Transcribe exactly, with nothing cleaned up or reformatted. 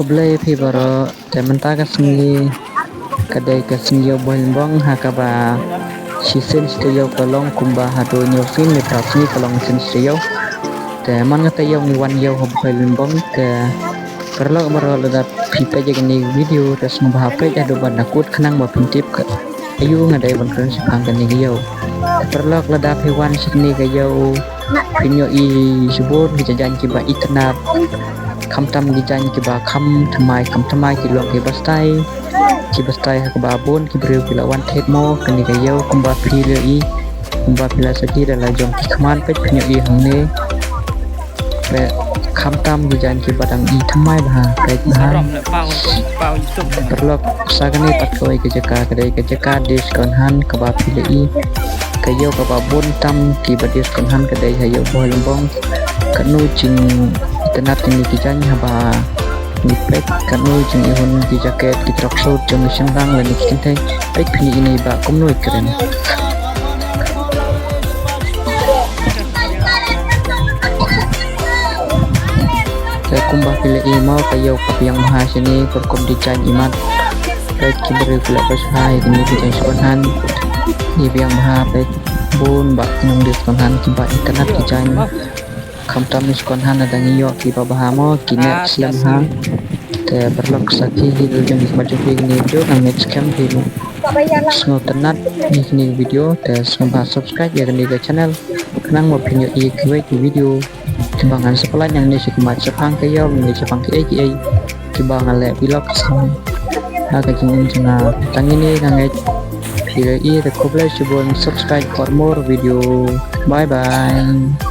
Khublei phi baroh, te mynta ka sngi ka dei ka sngi ïew Bhoilymbong ha kaba shisien shi taïew ka long kumba haduh hynñiew sngi ne phra sngi ka long shisien shi taïew. Te man kata ïew ngi wan ïew ha Bhoilymbong. Te paralok baroh lada phi peit ïa kane ka video te sngewbha peit haduh ban da kut khnang ba phin tip ka aïu nga dei ban kren shaphang kane ka ïew. Te paralok lada phi wan sha kane ka ïew phin ïohi shibun ki jaiñ kiba itynnat, khamtam ki jaiñ kiba kham thymmai kham thymmai ki long kiba stai, kiba stai ha kaba bun ki briew ki la wan thied mo. Kane ka ïew kumba phi la ïohi, kumba phi la sdang da la jong ki khmat peit phin ïohi hangne. Peit khamtam ki jaiñ kiba dang i thymmai bha, peit bha. Paralok sa kane pat kawei ka jaka ka dei ka jaka die skonhan kaba phi la ïohi. Ka ïew kaba bun tam kiba die skonhan ka dei ha ïew Bhoilymbong. Katno jingitynnat kine ki jaiñ haba ngi peit, katno jingihun ki jaket ki tracksuit jong ki shynrang lane ki kynthei. Peit phin ïohi ba kumno i kren. Te kumba phi la ïohi mo ka ïew ka biang bha shane, ka rukom design imat. Peit ki briew ki la beh bha ïa kine ki jaiñ skonhan. I biang bha, peit bun bah nong die skonhan kiba itynnat ki jaiñ. Khamtam die skonhan lada ngi ïoh kiba bha mo ki neh slem ha. Te paralok sa ki hi la jong ki khmat jong phi kine video, nga ngeit skhem phi sngewtynnat ïa kine video, te sngewbha subscribe ïa kane ka channel khnang ba phin ïohi kiwei ki video kiba ngan sa pynlait nangne sha khmat shaphang ka ïew ne shaphang kiei kiei kiba nga leh vlog. Ha ka jingim jong nga tang ine, nga ngeit phi la ïohi. Te khublei shibun, subscribe for more video. Bye bye.